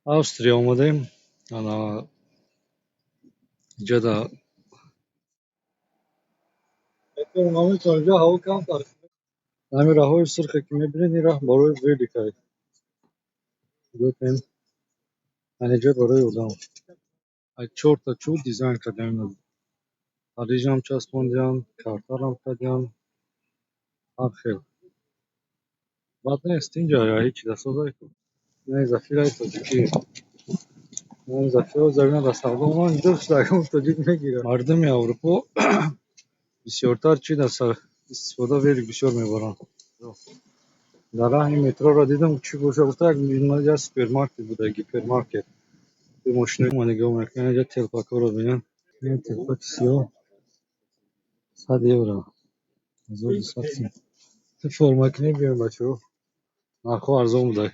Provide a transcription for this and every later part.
Австрия омадем. Ана иҷода ҳаво камтар. Ҳамин роҳҳои сурхе, ки мебинед, ин роҳ барои великай. Нигоҳ кунед. Ана ҷо барои одам. Ай чорта чӯб дизайн кардем. Парижам часпондиям, картарам кардиям. Ҳар хел. Бад нест, инҷа ҳечи дастсозай ку. Не, зафираи тоҷикӣ. Не, зафира замина дар савдо ман инҷо ягон тоҷик мегирад. Мардуми Аврупо бисёртар чӣ дар истифода велик бисёр мебаранд. Дар раҳи метроро дидам, чӣ боша, гуфта, як супермаркет буда, гипермаркет. Мошино нигоҳ мекунем, инҷа телпакҳоро бинем. Ин телпаки сиёҳ 100 евро. 1200 сум. Форма кунем, биёем, бачаҳо. Нархҳо арзон буда.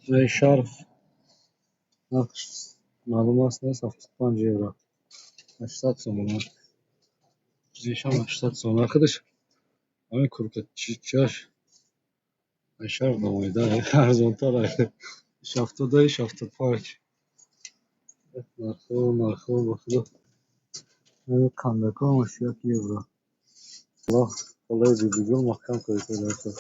Ин шарф нархш маълум аст, нест, 75 евро. 800 сомона. Ишам 800 сомона. Худаш ҳамин куртка чиаш ай шарф дамоида арзонтар ай. Иш 70, иш 75. Нархҳо, нархҳо, ба худо. Ҳамин қандако ҳамаш 1 евро. Аллоҳ холаи Бибигул маҳкам кардед.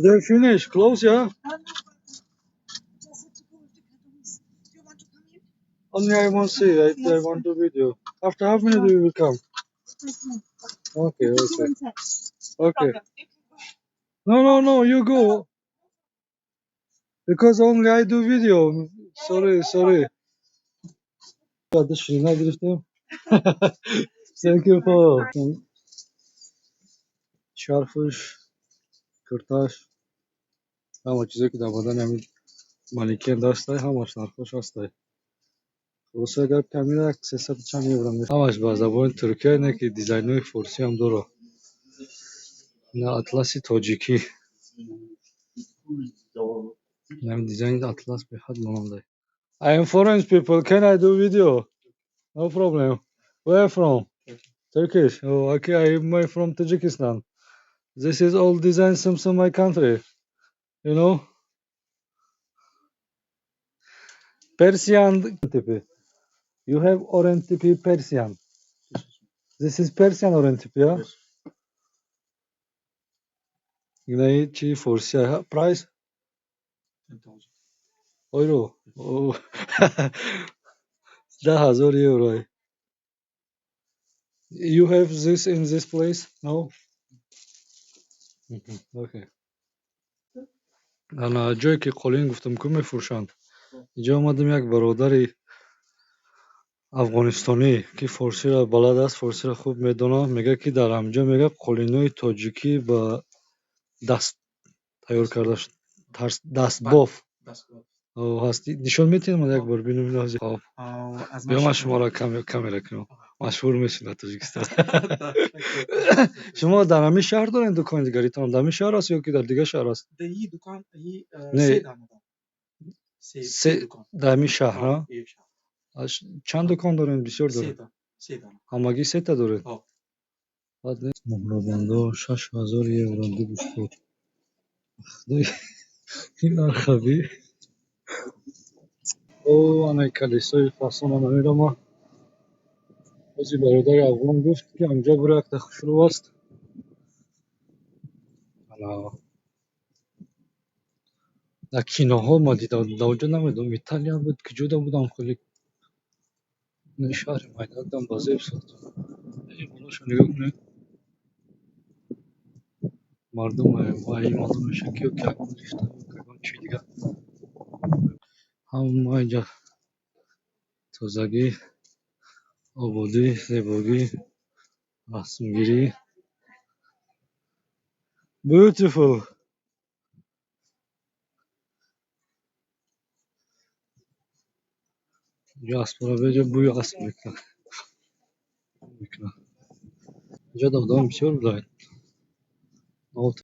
They finish close, yeah? Just have to go with the cartons. Do you want to come here? Only I want to see. I want to video. After half minute we will come. Okay, You can okay. go inside. Okay. Problem. You can go. No, you go. Because only I do video. Sorry, sorry. Ширина гирифтем. Thank you for шарфуш, курташ, ҳама чизе, ки дар бадани ҳамин манекен дастай, ҳамаш нархош ҳастай. Хулоса гап, камера як сесаду чанд евро. Ҳамаш ба забони туркия, не ки дизайнҳои форсиам дорад. На, атласи тоҷикӣ. Ҳамин дизайни атлас беҳад монандай. I am foreign people. Can I do video? No problem. Where from? Turkish. Oh, okay. I am from Tajikistan. This is all design some my country. You know? Persian tipi. You have orange tipi Persian. This is Persian orange tipi, yeah? Yes. Инаи чи форсия? Price? 10,000. Euro. Oh. 10,000 евро. You have this in this place? No? Okay. Ана ҷое ки қолин гуфтам, ку мефурӯшанд. Инҷо омадем, як бародари афғонистонӣ, ки форсиро балад аст, форсиро хуб медонад, мегӯяд, ки дар ҳамҷо, мегӯяд, қолинои тоҷикӣ ба даст тайёр карда, дастбоф ҳаст. Нишон метиҳед, ман як бор бинам? Хоб, биё, ман шуморо камера кунам, машҳур мешед дар Тоҷикистон. Шумо дар ҳамин шаҳр доред дукони дигаритон? Дар ҳамин шаҳр аст ё ки дар дигар шаҳр аст? Не, дар ҳамин шаҳр. Чанд дукон доред? Бисёр доред? Ҳамагӣ сета доред? Муҳрабандо 6000 евро, ду гӯшбор. Ин нархаби. О, анаи калисои фасон намерам. Ози бародари афғон гуфт, ки ҳамҷо буро, якта хушрӯ аст. Ана дар киноҳо ма дидам, дар онҷо намедонам, Италия буд, куҷода будам, хеле шаҳри майдакдам ба зеб сохтам. Болошо нигоҳ кунед. Мардум ин маълум мешавад, ки ё ягон лифта, ё ягон чизи дигар. Ҳама инҷа тозагӣ, ободӣ, зебогӣ, расмгирӣ. Beautiful. Инҷо аспҳоро беҷо бӯи асп мекунад. Инҷо одам бисёр буданд.